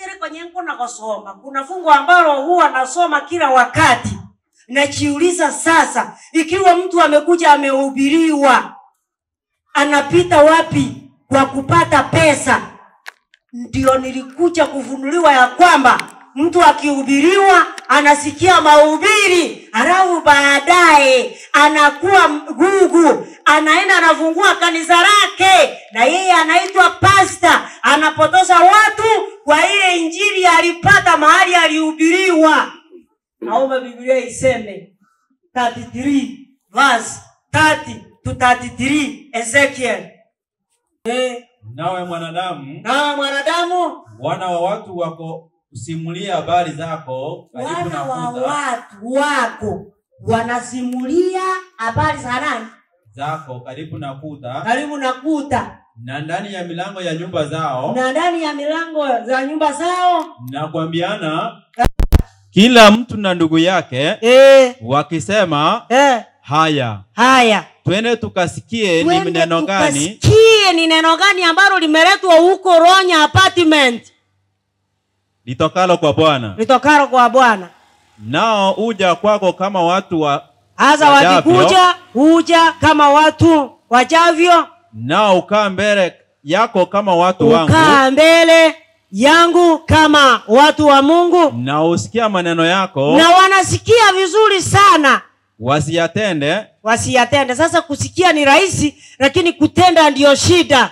nkere konye nkona gosoma, kuna fungu ambalo huwa nasoma kila wakati. Najiuliza sasa, ikiwa mtu amekuja amehubiriwa, anapita wapi kwa kupata pesa? Ndio nilikuja kufunuliwa ya kwamba mtu akihubiriwa anasikia mahubiri, halafu baadaye anakuwa gugu, anaenda anafungua kanisa lake, na yeye anaitwa pasta, anapotosha watu kwa ile injili alipata mahali alihubiriwa. Naomba Biblia iseme 33 verse 30 to 33 Ezekiel. Eh, Nawe mwanadamu, na mwanadamu wana wa watu wako kusimulia habari zako karibu wana na wa kuta watu wako wanasimulia habari za nani? zako karibu na kuta Karibu na kuta na ndani ya milango ya nyumba zao na ndani ya milango za nyumba zao na kuambiana kila mtu na ndugu yake eh, wakisema, eh, haya haya twende tukasikie ni Twende neno gani tukasikie ni neno gani ambalo limeletwa huko Ronya apartment litokalo kwa Bwana. litokalo kwa Bwana. Nao uja kwako kama watu wa Hasa Wajavyo. wakikuja huja kama watu wajavyo, nao ukaa mbele yako kama watu wangu, ukaa mbele yangu kama watu wa Mungu, na usikia maneno yako na wanasikia vizuri sana wasiyatende. wasiyatende. Sasa kusikia ni rahisi, lakini kutenda ndiyo shida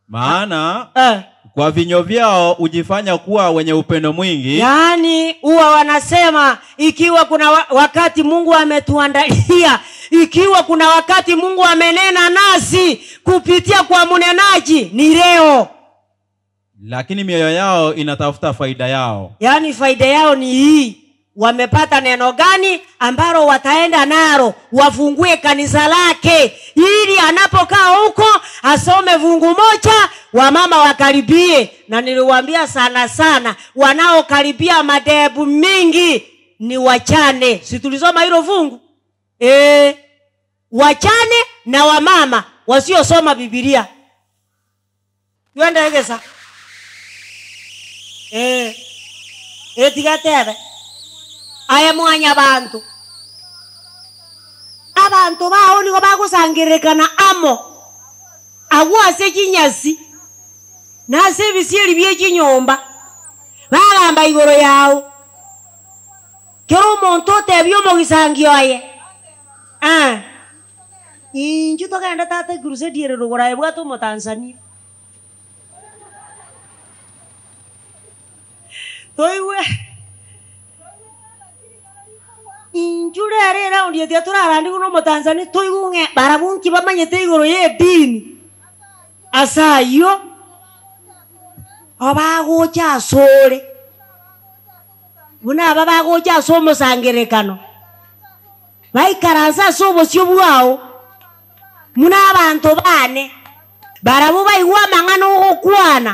Maana eh. kwa vinywa vyao hujifanya kuwa wenye upendo mwingi, Yaani huwa wanasema ikiwa kuna wa- wakati Mungu ametuandalia, ikiwa kuna wakati Mungu amenena nasi kupitia kwa mnenaji ni leo. lakini mioyo yao inatafuta faida yao. Yaani faida yao ni hii, wamepata neno gani ambalo wataenda nalo wafungue kanisa lake, ili anapokaa huko asome fungu moja, wamama wakaribie. Na niliwaambia sana sana, wanaokaribia madhehebu mingi ni wachane. Si tulisoma hilo fungu e, wachane na wamama wasiosoma Bibilia. Twende egesa e, etigatebe aye mwanya bantu abantu bao nigo bagosangerekana amo agwo ase chinyasi na ase ebisieri bie chinyomba bagamba igoro yao kero omonto otebia omogisangio aye ah. Inchu togenda tata crusade ere rogoro aye bwate omotanzania toigwe inchu rero eraundi etia torarandigwe na omotanzania toigwe ng'e barabwo nki bamanyete igoro ya edini ase aywo obagocha ase ore buna aba bagocha ase omosangerekano baikaransa ase obosio bwao muna abanto bane barabwo baigwa amang'ana ogokwana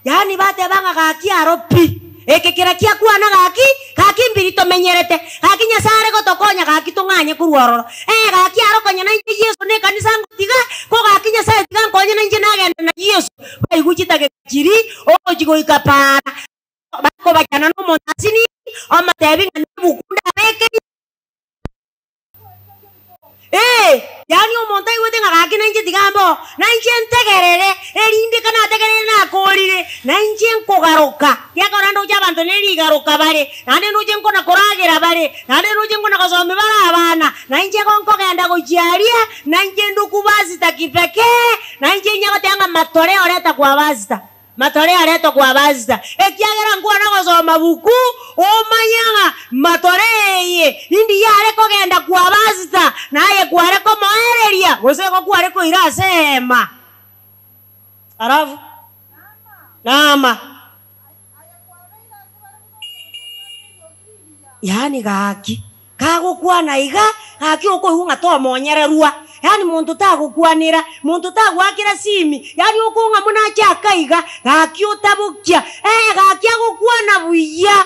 yaani bateba ng'a gaki aro pi eke kera kiakwana gaki gaki mbiri tomenyerete gaki nyasaye are gotokonya gaki tong'anye korwa ororo eh gaki aro konya na inche yesu na ekanisa ngotiga ko gaki nyasaye tiga nkonye na inche nagenda na yesu baigwa chitageka chiri ogochi goika para bakobachana na omonto asini omotebi ng'a nebukunda abekeri Eh, yaani omonto aigwete ng'a gaki nainche tiga mbo nainche ntegerere erinde kana ategerere nakorire nainche nkogaruka giakora ndoche abanto nerigaruka bare naende ndoche nkona koragera bare naende ndoche nkona gosomi bare abana nainche igo nkogenda gochiaria nainche ndukubasita kipekee nainche nyagoteba ng'a matoleo reta kwa basita matoleo aretwa kwa basita ekiagera nkwana gosoma buku omanye ng'a matoleo eye indi yare kogenda kwa basita naye kware komoereria gose igo kware koira ase ehema alafu nama yaani gaki kagokwana iga gaki okoigwa ng'a tomonyererwa yaani monto tagokwanera monto tagwakera simi yaani okong'a muna ache akaiga gaki otabokia eh, gaki agokwana buya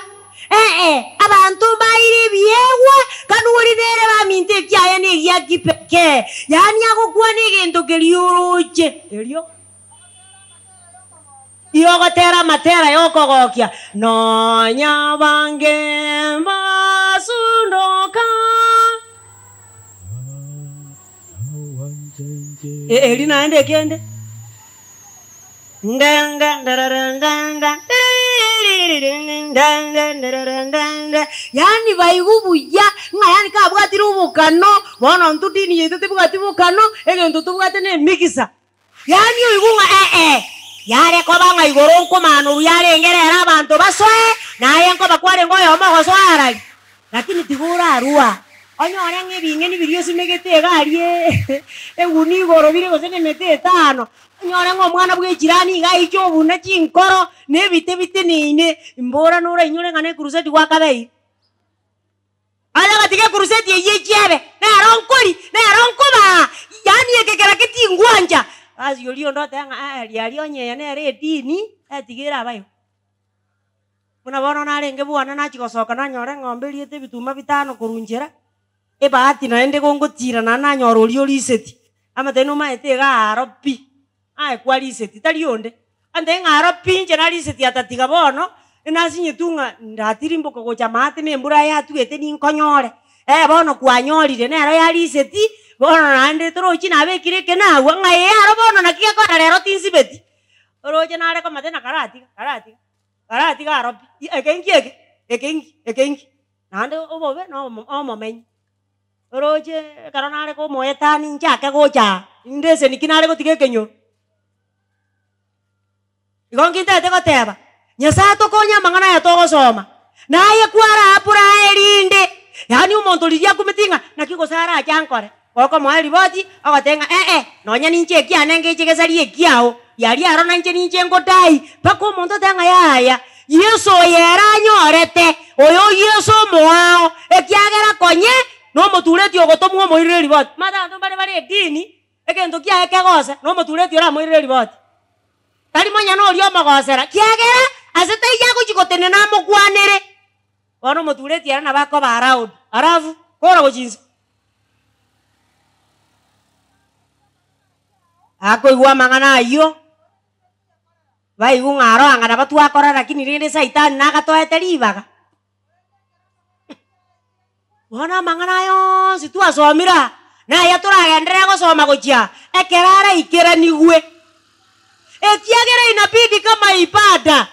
eh, abanto mbaire ebiegwa kanori nere baminto ekiaya na egia kipekee yaani agokwana egento keria oroche erio. Iyogotera amatera y'okogokia, Nonya abange mbasundoka. Eri naende ekende. Yaani baigwe buya ng'a yaani kabwatire obokano, bono intwe dini yaito tebwati bokano, egento tobwate na emigisa. Yaani oigwe ng'a ee, yare koba ng'a igoro nkomanorwa yarenge rero abanto basoe, naye nkoba kwarenge oyomo ogosoa arari. Lakini tiga orarua, onyore ng'a ebing'eni biria osimegete iga aria eguni igoro bire gose na emete etano, onyore ng'a omwana bwa echirani iga aiche obuna chinkoro, na ebite biteneine, mbora norainyore ng'a ne ekuruseti gwakabeire. Aye ogatiga ekuruseti eyio echiebe, nero nkori, nero nkobaa, yaani eke kera ketingwancha. Basi oria onde oteba ng'a ee riaria onye eye nere edini, etiga erabe igo. Buna bono narenge bwane nachia gosoka nanyora eng'ombe eriete ebituma bitano korwa nchera, ebahati naende gongotira naende nanyora oria oriseti, amotebia nomaete iga aro pi, aye kwariseti tari onde, antebia ng'a aro pi inche nariseti atatiga bono, nasinyetu ng'a ndatirimboka gocha maate na embura yatwete ninkonyore, eh bono kwanyorire nero yariseti, bono naende torochi nabekire eke nagwa ng'a ee aro bono naki gekogera rero tinsibeti. Oroche nare komate na karatiga karatiga. Karatiga aro pi, eke nki eke? Eke nki? Eke nki? Naende obobe na omo omomenyi. Oroche ekero nare komoetani nchake gocha aa, inde eseni ki nare gotiga ekenyoro. Igo nki ntagete goteba, Nyasaye atokonye amang'ana aya togosoma, naye kwara apply erinde, yaani omonto riria akumeti ng'a naki gose arache ankore. Gokomoa eriboti, ogoteba ng'a ee, nonya ninche ekiane ngeche gesarie ekiao, riaria aro nainche ninche ngodai, mpaka omonto oteba ng'a yaya, Yeso oyo ere anyorete, oyo Yeso omoao, ekiagera konye nomotureti ogotomwa omoirire eriboti. Omanyete abanto mbare bare edini, egento kiaye kegose, nomotureti oramoirere eriboti. Tari monyene oria omogosera, kiagera ase taiyo agochia gotenena amokwanere. Bono omotureti ere nabo akoba around, alafu, kora gochia inse. Akoigwa amang'ana ayio, baigwe ng'a aro anga nabo twakora lakini rende saitani nagatoete ribaga. Bono amang'ana aya onsi twasomire aa, naya toragenderere gosoma gochia ekero araikeranigwe, ekiagera inabidi kama ibada,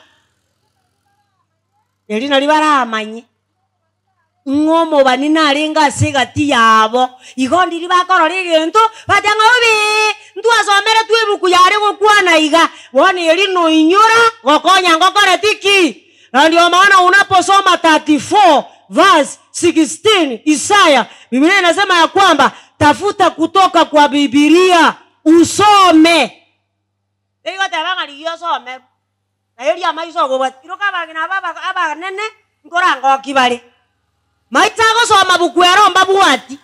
erio nario baramanye. Ng'a omobani narenge ase egati yabo. Igo ndiria bakorora egento, bateba ng'a obe! Ntwasomeretwe ebuku yare gokwana iga, bono eri noinyora gokonya ngokoreti ki? Na ndio maana unaposoma 34 verse 16 Isaya, Biblia inasema ya kwamba tafuta kutoka kwa Bibilia usome. Teri goteba ng'a rigia osomerwe. Na erio amaiso okobwatia, iroka abang'ina aba aba abanene nkorangoki bare. Maiso agosoma buku ero mbabwati,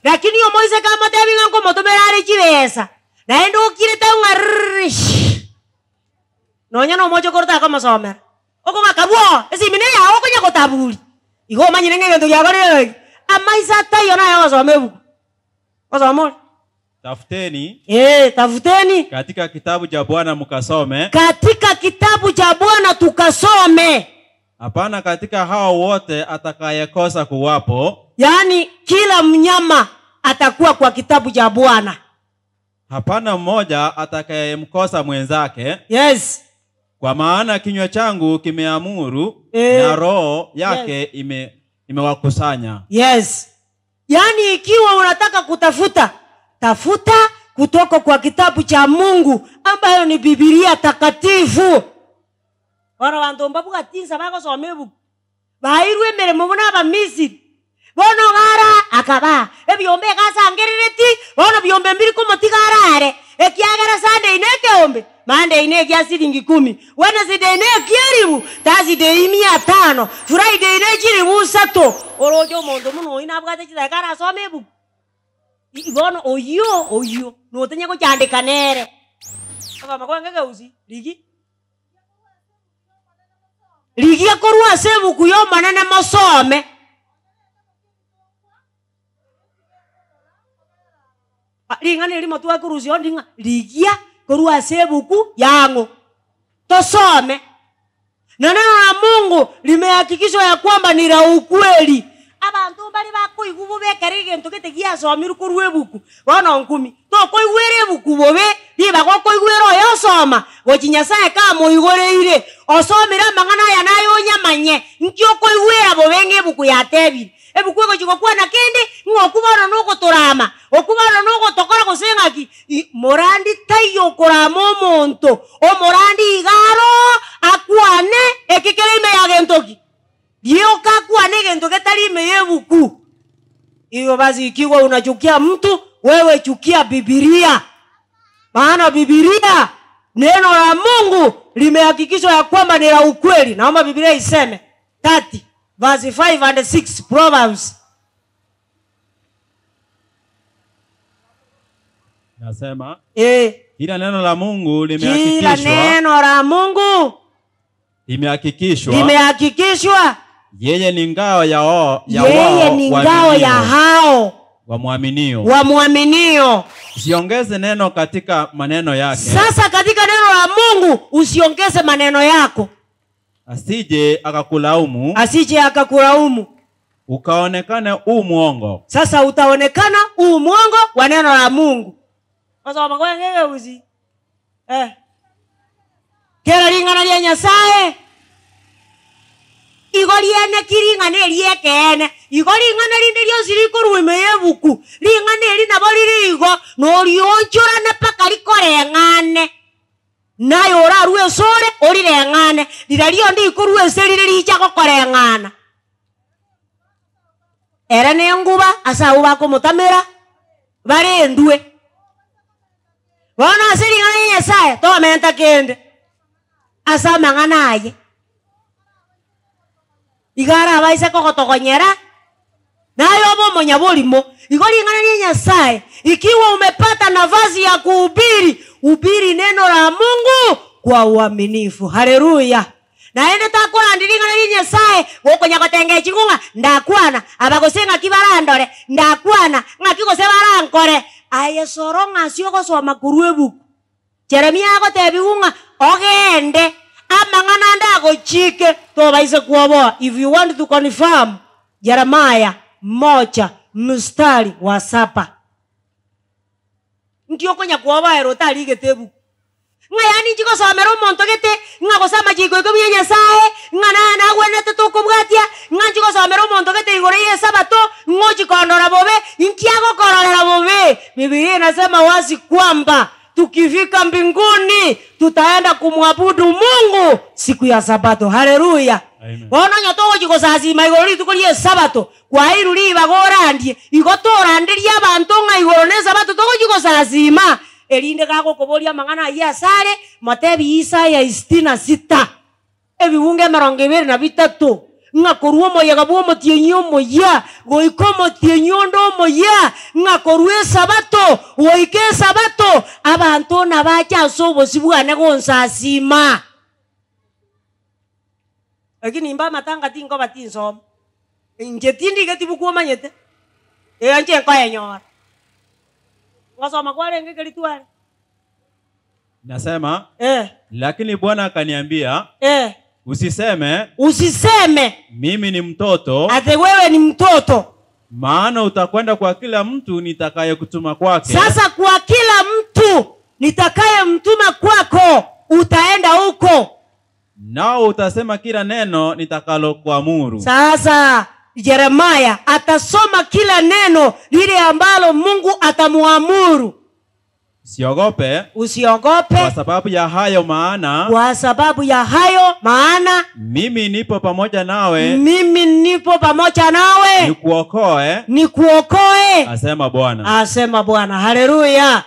lakini omoiseke amotebi ng'a nkomotomera are chibesa, naende okirete agwo ng'a rrrr shii. Nonya na omochokoro takomosomera, okong'a kabwoo, esimi neyao okonya gotaburi, igo omanyire ng'a egento giakorire gaki, amaiso ataiyo naye ogosoma ebuku. Gosoma ore. Tafuteni Ee, tafuteni katika kitabu cha Bwana mkasome, katika kitabu cha Bwana tukasome. hapana katika hao wote atakayekosa kuwapo, Yaani kila mnyama atakuwa kwa kitabu cha Bwana. hapana mmoja atakayemkosa mwenzake, Yes. kwa maana kinywa changu kimeamuru Eh. na roho yake ime imewakusanya. Yes. Yaani ikiwa unataka kutafuta, tafuta kutoka kwa kitabu cha Mungu ambayo ni Biblia takatifu. Bono abanto mbabwati insa bagosoma ebuku, bairwe emeremo buna Abamisiri, bono iga ara akabaa, ebiombe iga asangerereti, bono biombe mbiri komotiga arare, ekiagera Sunday na ekeombe, Monday na egia siringi kumi, Wednesday na ekia elifu, Thursday mia tano, Friday na chilifu isato. Oroche omonto buna oyio nabwate chidakika arasome ebuku? I- Bono oyio oyio notenye gochandeka nere. Ogamba kwange egeusi, rigia. Rigia korwa ase ebuku y'Omonene mosome. Ring'ana erimo twakorusia onde ng'a rigia korwa ase ebuku yang'o. Tosome. Na neno la Mungu limehakikishwa ya kwamba ni la ukweli. Abanto mbare bakoigwa bobe ekero egento gete giasomirwe korwa ebuku, bono nkumi, tokoigwera ebuku bobe, ribaga okoigwera oyosoma, gochia Nyasaye kamoigoreire, osomire amang'ana aya naye onyamanye, nki okoigwera bobe ng'a ebuku yatebire. Ebuku egochia gokwana kende, ng'a okwo bono nogotorama, okwo bono nogotokora gose ng'aki, i morandi taiyo okorama omonto, omorandi iga aroo akwane eke kere ime ya gento ki? Rioka akwane egento getari ime y'ebuku. Hivyo basi ikiwa unachukia mtu, wewe chukia Bibilia. Maana Bibilia neno la Mungu limehakikishwa ya kwamba ni la ukweli. Naomba Bibilia iseme 30 verse 5 and 6 Proverbs. Nasema Eh, kila neno la Mungu kila limehakikishwa, neno la Mungu limehakikishwa limehakikishwa, yeye ni ngao ya, o, ya yeye wao ni ngao ya waaminio- hao wamwaminio. wamwaminio. Usiongeze neno katika maneno yake, Sasa katika neno la Mungu usiongeze maneno yako, asije akakulaumu asije akakulaumu. ukaonekane u mwongo. Sasa utaonekana uu mwongo wa neno la Mungu. Osoma kwengege uzi eh. Kera ring'ana ria Nyasaye igo riene ki ring'ana eri ekeene igo ring'ana rinde rionsi rikorwa ime ya ebuku ring'ana eri nabo rire igo norionchorane mpaka rikoreng'ane naye orarwe esore orireng'ane rira rionde rikorwa ase rire richa gokoreng'ana ere na enguba ase abwo bakomotamera barendwe. Bono ase ring'ana ria Nyasaye tomenta kende ase amang'ana aye. Iga arabaise kogotogonyera, naye obe omonyaborimo. Igo ring'ana ria Nyasaye, ikiwa umepata nafasi ya kuhubiri, hubiri neno la Mungu kwa uaminifu. Haleluya. Naende takorandi ring'ana ria Nyasaye, gokonya gotenga echigo ng'a ndakwana, aba gose ng'aki barandore, ndakwana, ng'aki gose barankore. Aye soro ng'a ase ogosoma korwa ebuku. Jeremia agotebiwa ng'a ogende, amang'ana ande agochike, tobaise kwoboa. If you want to confirm, Jeremiah moja mstari wa saba. Nki okonya kwoboera otarigete ebuku? Ng'a yaani inchi gosomera omonto gete, ng'a gose amachiko ikomi ya Nyasaye, ng'a na nagwenerete tokobwatia, ng'a inchi gosomera omonto gete igoro ya esabato, ng'a ochia kondora bobe, inki agokororera bobe? Bibilia inasema wazi kwamba tukifika mbinguni tutaenda kumwabudu Mungu siku ya sabato. Haleluya! Amen. Bono onye togochia gosasima igoro rituko ria esabato, kwairwe ribaga orandie, igo toranderie abanto ng'a igoro na esabato togochia gosasima, erinde gagokoboria amang'ana ayio asare, motebi Isaya sitini na sita, ebibungo emerongo ebere na bitato, ng'a korwa omoyega bwa omotienyi omoyia goika omotienyi onde omoyia, ng'a korwa esabato goika esabato, abanto nabache ase obosio bwane gonsasima. Lakini imbe amatanga tinkoba tinsoma, inche tindigeti buku omanyete, eeh inche nkoyenyora. Ngosoma kwarenge ekeri tware. Nasema Eh, lakini Bwana akaniambia usiseme Usiseme mimi ni mtoto, ati wewe ni mtoto. maana utakwenda kwa kila mtu nitakayekutuma kwake, Sasa kwa kila mtu nitakayemtuma kwako utaenda huko. nao utasema kila neno nitakalokuamuru. Sasa Yeremaya atasoma kila neno lile ambalo Mungu atamuamuru. Usiogope Usiogope kwa sababu ya hayo, maana kwa sababu ya hayo, maana mimi nipo pamoja nawe mimi nipo pamoja nawe nikuokoe, nikuokoe, asema Bwana. asema Bwana. Haleluya.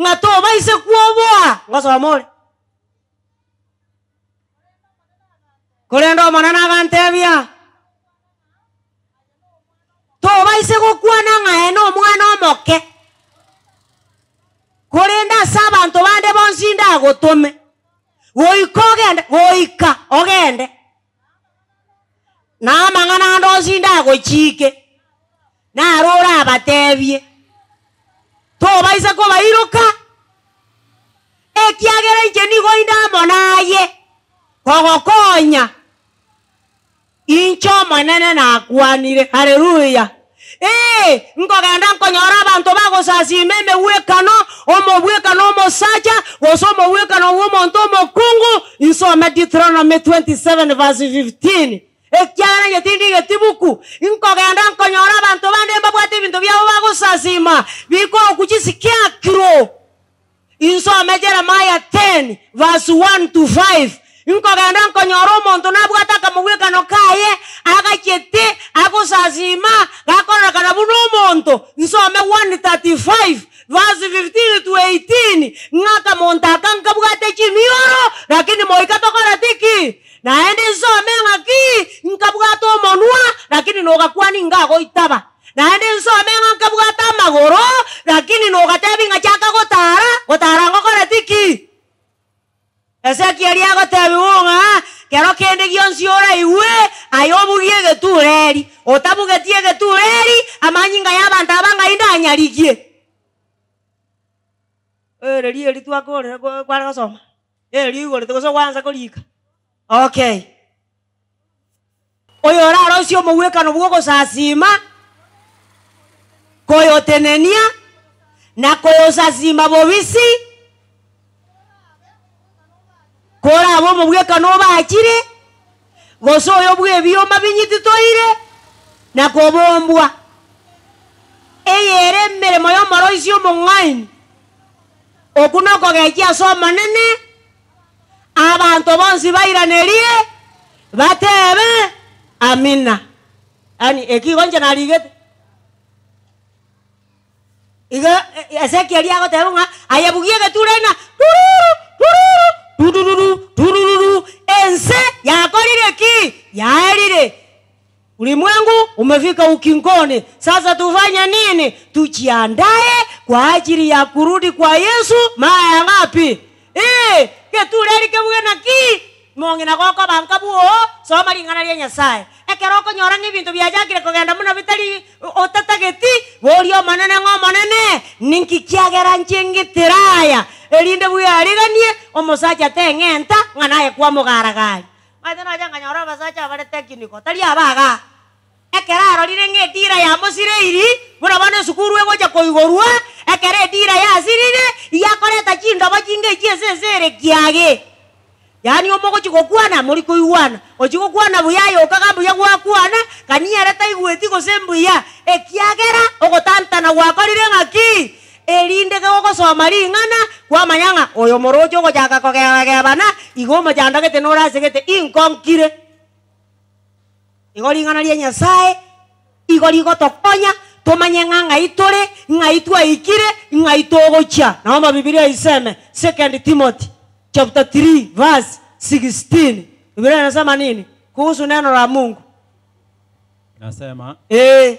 Ng'a tobaise kwoboa ngosoma ore korende omonene agantebia tobaise gokwana ng'a aye na omwana omoke korende ase abanto bande bonsi ndagotome goika ogende goika ogende na amang'ana ande onsi ndagochike naro orabatebie tobaise kobairoka ekiagera inche nigo inde amo naye. Kogokonya. Inche Omonene nakwanire. Haleluya! Ee, nkogenda nkonyora abanto bagosasiima emegwekano, omogwekano omosacha, gose omogwekano bw'omonto omokungu, nsome Deuteronomy 27 verse 15, ekiagera inche tindi getibuku. Nkogenda nkonyora abanto bande mbabwate ebinto biabo bagosasiima, bikorokwa chisikiakiro. Insome Jeremiah 10 verse 1 to 5, Nkogenda nkonyora omonto nabwate akamogwekano kaye, agachete, agosasiima, gakororekana buna omonto. Nsome 1:35 verse 15 to 18, ng'a akamonto aka nkabwate chimioro, lakini moika tokoreti ki? Naende nsome ng'aki nkabwate omonwa, lakini nogakwania ngagoitaba. Naende nsome ng'a nkabwate amagoro, lakini nogatebi ng'a chaka gotara, gotara ngokoreti ki? Ezekieli agotebiwa ng'a kero kende gionsi oraigwe, aye obugie egetureri, otabugeti egetureri, amanyinga y'abanto aba ng'ai ndanyarigie. Ere rieri twakorire kware gosoma, eri oigorete gose gwansa korika. Okay. Oyorarosie omogwekano bw'ogosasiima, koyotenenia, na koyosasiima bobisi, korabe omogwekano obaachire, gose oyo bw'ebioma binyititoire, na kobombwa. Eye ere emeremo y'omoroisia omong'aini. Okwo nokogechia ase Omonene. Abanto bonsi bairanerie, bateebe, Amina. Yaani eki igo inche narigete. Igo Ezekieli agoteba ng'a aye bugia egeture ng'a tururu, tururu, turururu, turururu, ense yakorire ki? Yaerire. Ulimwengu umefika ukingoni, sasa tufanye nini? Tujiandae kwa ajili ya kurudi kwa Yesu mara ya ngapi? Ee, getureri kebuge naki? Mong'ina gokoba nka bwoo, soma ring'ana ria Nyasae. Ekero okonyora ng'a ebinto biachakire kogenda buna bitari otatageti, boria Omonene ng'a Omonene, ninki kiagera nche ngitire aya? Erinde bweariganie, omosacha teng'enta ng'a naye kwamogara-gari. Omanyete nonya nkanyora abasacha abare technical, tari aba igaa. Ekero arorire ng'a edira yamosireiri, buna bono esukuru egocha koigorwa, ekero edira yasirire, yakoreta chindobo chinga echi ase ense ere kiage. Yaani omogochi gokwana, mori koigwana. Ochia gokwana buya aye okaga mbuya gwakwana, kani ere taigweti gose mbuya, ekiagera ogotantana gwakorire ng'aki? Erinde kegogosoma ring'ana, kwamanya ng'a oyo omoroche ogochaka kogeba-gebana, igo omochandogete nore asegete, inkonkire. Igo ring'ana ria Nyasae igo rigotokonya tomanye ng'a ng'ai tore, ng'ai twaikire, ng'ai togochia. Naomba Bibilia iseme, Second Timothy chapter 3 verse 16. Bibilia inasema nini kuhusu neno la Mungu? Nasema, Ee.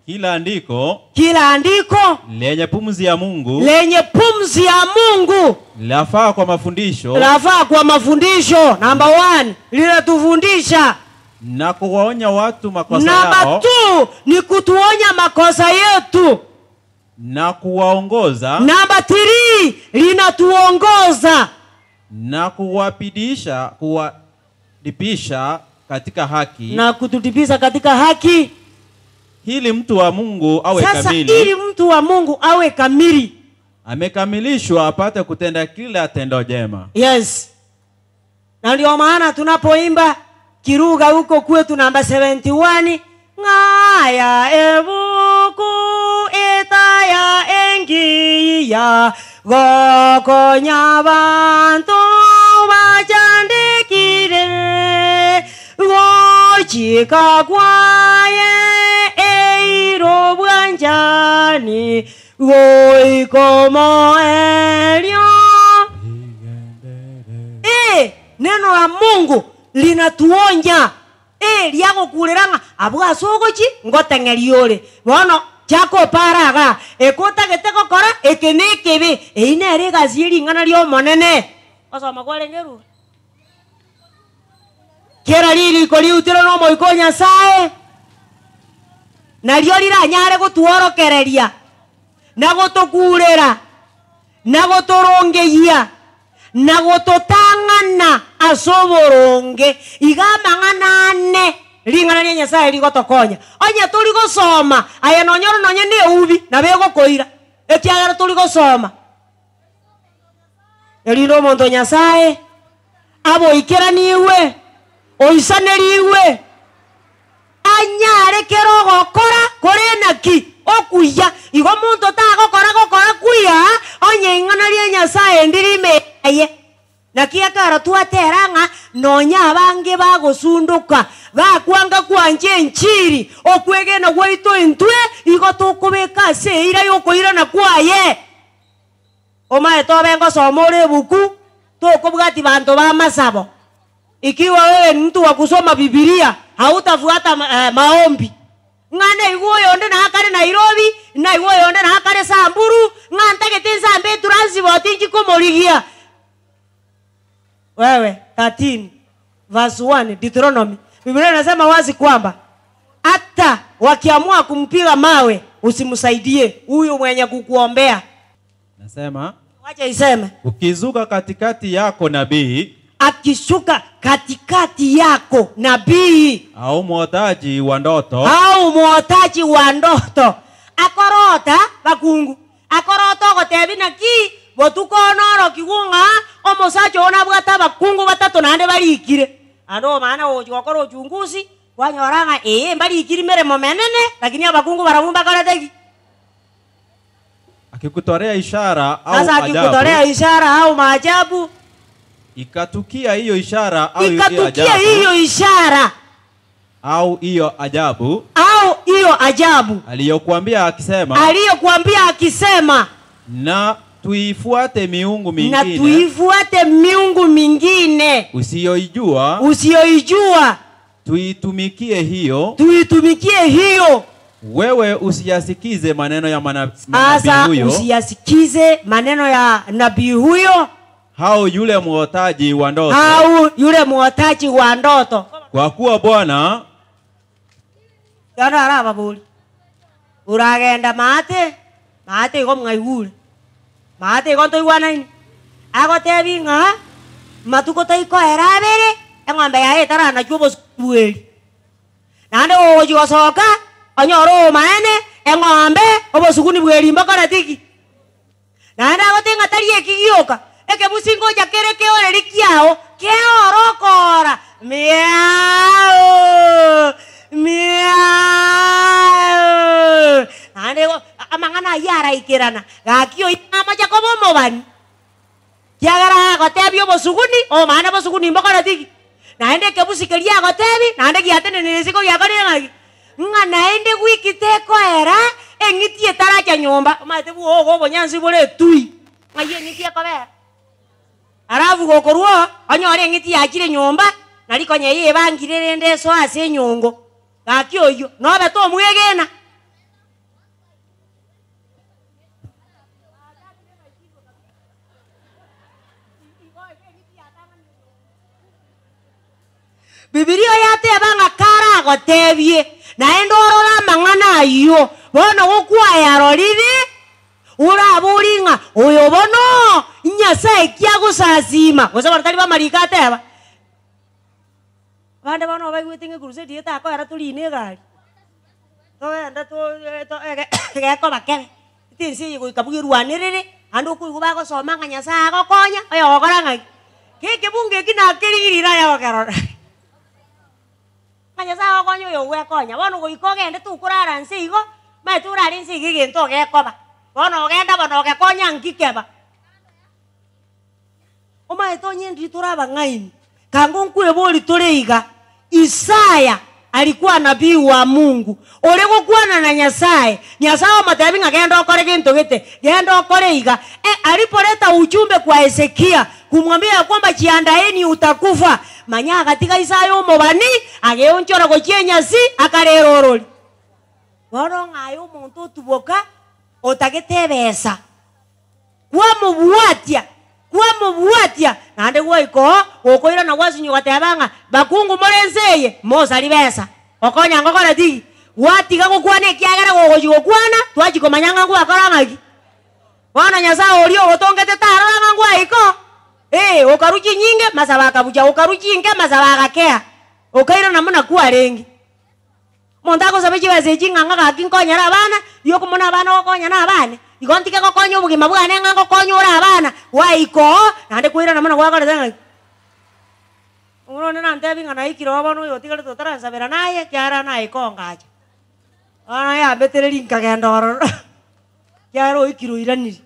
Kila andiko Kila andiko lenye pumzi ya Mungu lenye pumzi ya Mungu lafaa kwa mafundisho lafaa kwa mafundisho. Namba 1 linatufundisha. na kuwaonya watu makosa Namba yao 2 ni kutuonya makosa yetu. na kuwaongoza Namba 3 linatuongoza na kuwapidisha kuwalipisha katika haki na kututibiza katika haki. ili mtu wa Mungu awe Sasa kamili ili mtu wa Mungu awe kamili, amekamilishwa apate kutenda kila tendo jema. yes. Na ndio maana tunapoimba kiruga huko kwetu namba 71 ng'aya ebuku etaya engiya gokonya bantu bachandikire gochika kwaye eiro bwanjani goikomoerio. Eh, neno la Mungu linatuonya eh, riagokurera ng'a abwo ase ogochi ngoteng'eria ore bono chakopara iga ekotagete gokora eke na ekebe eyio nere egasi ya ring'ana ria Omonene. Gosoma kwarenge erure kera ririko riutirwe na Omoika o Nyasaye nario riranyare gotworokereria na gotokurera na gotorongeyia. Na gototang'ana ase oboronge. Iga amang'ana ane ring'ana ria Nyasae rigotokonya. Onye tori gosoma, aye nonyore nonye neubi nabo egokoira, ekiagera tori gosoma. Erinde omonto o Nyasae abe oikeranigwe, oisanerigwe, anyare kera ogokora kore naki? Okuya. Igo monto tagokora gokora kuya onye ing'ana ria Nyasae ndiri ime yaye. Naki ekero twatera ng'a nonya abange bagosundoka, bakwanga kwancha enchiri, okwegena gwaito intwe igo tokobeka ase eira y'okoirana kwaye. Omaete obe ngosoma ore ebuku, tokobwati banto b'amasabo. Ikiwa wewe ni mtu wa kusoma Bibilia, hautafuata maombi. Ng'a naigwe oyonde nakare Nairobi, naigwe oyonde nakare Samburu, ng'a ntagete nsambe etransport inchi komorigia. Wewe, 13 verse 1 Deuteronomy, Biblia inasema wazi kwamba hata wakiamua kumpiga mawe usimsaidie huyu mwenye kukuombea. Nasema Wacha iseme ukizuka katikati yako nabii akishuka katikati yako nabii au mwotaji wa ndoto au mwotaji wa ndoto akorota bakungu akorota ogotebi naki botuko onorokigwe ng'a omosacha oo nabwate abakungu batato naende barikire. Ande omana gochi gokora uchunguzi kwanyora ng'a ee mbarikiri meremo menene lakini abakungu barabwo mbakorete ki? Akikutolea ishara au Sasa akikutolea ajabu, ishara au maajabu, ikatukia hiyo ishara au hiyo ikatukia ajabu, hiyo ishara au hiyo ajabu au hiyo ajabu aliyokuambia akisema, aliyokuambia akisema, na tuifuate miungu na mingine tuifuate miungu mingine usiyoijua, usiyoijua, tuitumikie hiyo, tuitumikie hiyo. wewe usiyasikize maneno ya manabii Sasa huyo usiyasikize maneno ya nabii huyo au yule mwotaji wa ndoto, au yule mwotaji wa ndoto. kwa kuwa Bwana Yono arababori uragenda maate maate igo mwaigure maate igo ntoigwanaine agotebi ng'a matuko taikoera abere eng'ombe yaye etaranachwa obosubweri naende ogochi gosoka onyore omaene eng'ombe obosuguni bweri mbokoreti ki naende agote ng'a tari eki gioka ekebusi ngocha kere keoreri kiao keoro okora miao miao naende igo amang'ana aywo araikerana gaki oywo namocha koba omobani kiagera agotebia obosuguni omana bosuguni mbokoreti ki naende ekebusi keria agotebi naende giatenenire isiko giakorire ng'aki ng'a naende wiki tekoera eng'iti etaracha nyomba omanyete bwogo ogo obonyansi bore etui ng'ai eng'iti ekobera alafu gokorwa onyore eng'iti yachire nyomba nari konya eye ebangire rende esoe ase enyongo gaki oywo nobe tomwegena. Bibilia yateba ng'a karagotebie naende orore amang'ana aywo bono gokwayarorire orabori ng'a oyo bono Nyasaye ki agosasima gose bono tari bamariko ateba abande bono baigwete ng'a ekrusade eye takoera torine egari togende gekoba kebe ete ense eye goika bwerwanerere naende okoigwa bagosoma ng'a Nyasaye agokonya oyo ogokora ng'aki gekebungo eki nakerigiri naye ogokerora ng'a Nyasaye agokonya oyo ogwekonya bono goika ogende tokorara nse igo omanyete orare nse iga egento ogekoba bono ogenda bono ogekonya nki keba. Omanyete onye ndiri tore abang'aini kango nkwebori tore iga Isaya alikuwa nabii wa Mungu ore gokwana na Nyasaye Nyasaye omotebi ng'a genda okore gento gete genda okore iga e, alipoleta ujumbe kwa Hezekia kumwambia ya kwamba jiandaeni utakufa manya agatiga Isaya omobani ageonchora gochia enyasi akarera orori bono ng'aye omonto otuboka otagete ebesa kwamobwatia kwamobwatia naende gwaika oo gokoirana gwasinywa goteba ng'a bakungu more ense eye mosari besa okonya ngokora tiki gwatiga gokwana ekiagera gogochi gokwana twachi komanya ng'a ngwakora ng'aki bono Nyasaye oria ogotongete tarora ng'a ngwaika oo. Ee, okarua chinyinge, masabo akabucha, okarua chinke, masabo agakea. Okairana buna kwarenge. Omonto agosabe chibesa echi ng'a ng'a gaki nkonyere abana, yokomona abana ogokonya na abane, igo ntige gokonya obogima bwane ng'a ngokonya ore abana, gwaika oo, naende kwairana buna gwakorete ng'aki. Omwana onde nantebie ng'a naikire oo bono oyo otigarete otaransabera naye, ekiagera naye kongacha. Bono yambetereria nkagenda ororo, ekiagera oikire oiranire.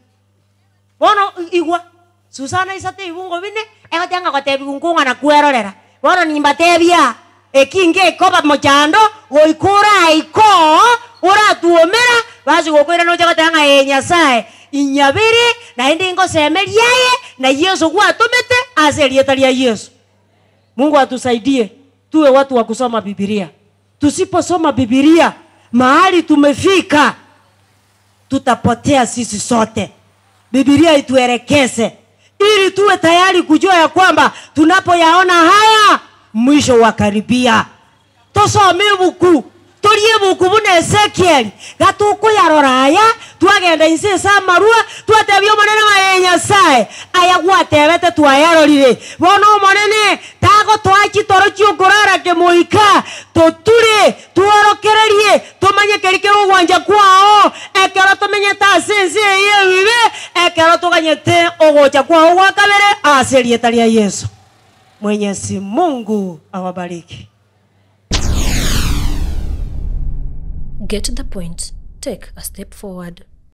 Bono igwa, Susana isato ebibungo bine, egoteba ng'a gotebiwa nkong'ana kwerorera. Bono nimbatebia, eki ngekoba mochando, goika oraike oo, oratwomera, basi gokoirana oche goteba ng'a ee Nyasae, inyabere, naende ngosemerie aye, na Yeso gwatomete, ase erieta ria Yeso. Mungu atusaidie, tuwe watu wa kusoma Bibilia. Tusiposoma Bibilia, mahali tumefika, tutapotea sisi sote. Bibilia ituelekeze ili tuwe tayari kujua ya kwamba tunapoyaona haya mwisho wakaribia. Tosome ebuku, torie ebuku buna Ezekieli, gatokoyarora aya, twagenda inse ase amarua, twatebia Omonene ng'a ee Nyasae, aya gwatebete twayarorire. Bono Omonene tagotoa chitoro chi'okorara kemoika, toture, Tworokererie tomanye keri kere ogwancha kwao ekero tomenyete ase ense eye y'ebibe, ekero toganyete ogocha kwao gwa kabere ase erieta ria Yeso. Mwenyezi Mungu awabariki. Get the point, take a step forward.